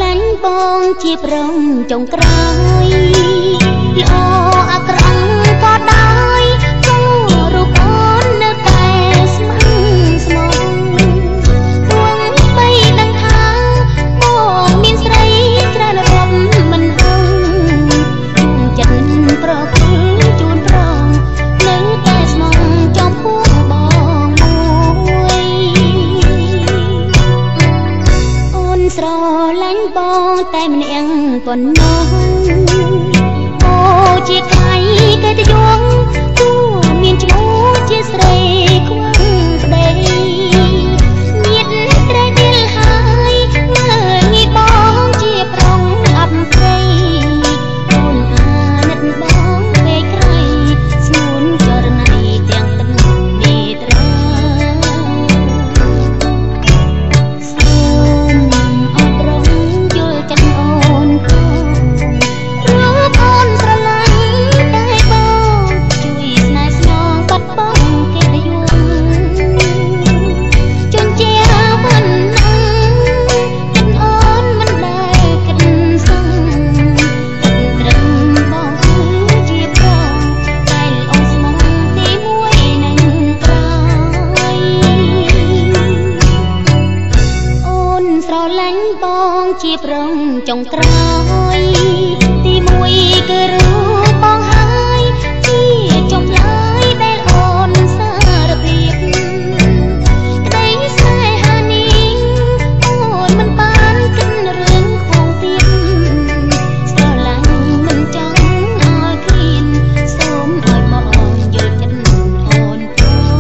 លាញ់បងជាប្រុងចុងក្រោយល្អអាក្រក់ក៏ដោយក៏រូបអូននៅតែស្មឹងស្មងទួងបីដឹងថាបងមានស្រីច្រើនរាប់មិនអងចិត្តប្រគល់ជូនប្រងនៅតែស្មងចំពោះបងមួយអូនស្រឡាញ់បងតែម្នាក់ប៉ុណ្ណោះអូជាខៃគេទៅយងគួមានឈ្មោះជាស្រីខ្វឹងប្តីញាតត្រេកដៀលហើយមើលងាយបងជាប្រុងអបព្រៃអូនអាណិតបងពេកក្រៃស្ងួនចរណៃទាំងទឹកនេត្រាសូមឲ្យប្រុងយល់ចិត្តអូនផងរូបអូនស្រឡាញ់តែបងជួយស្នេហ៍ស្នងបាត់បង់កិត្តិយសជន់ជាប៉ុណ្ណឹងចិត្តអូនមិនដែលគិតសឹងគិតត្រឹមបងគឺជាប្រុងតែអូនស្មងទីមួយនឹងក្រោយអូនស្រឡាញ់បងជាប្រុងចុងក្រោយទីមួយគឺរូបបងហើយជាចម្លើយដែលអូនសារភាពក្តីស្នេហានេះអូនមិនបានគិតរឿងខ្ពងទៀតស្រឡាញ់មិនចង់ឲ្យឃ្លានសូមឲ្យបងយល់ចិត្តអូនផង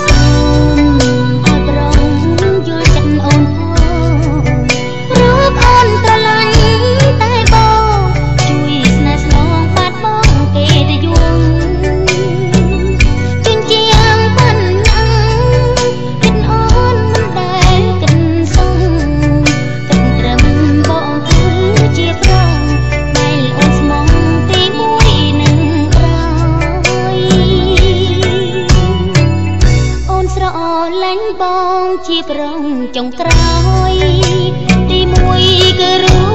សូមឲ្យប្រុងយល់ចិត្តអូនផងរូបអូនស្រឡាញ់តែបងជួយស្នេហ៍ស្នងបាត់បង់គេទៅយងជញ្ជាំងប៉ុណ្ណឹងចិត្តអូនមិនដែលគិតសឹងគិតត្រឹមបងគឺជាប្រុងដែលអូនស្មងទីមួយនឹងក្រោយអូនស្រឡាញ់បងជាប្រុងចុងក្រោយទីមួយគឺរូ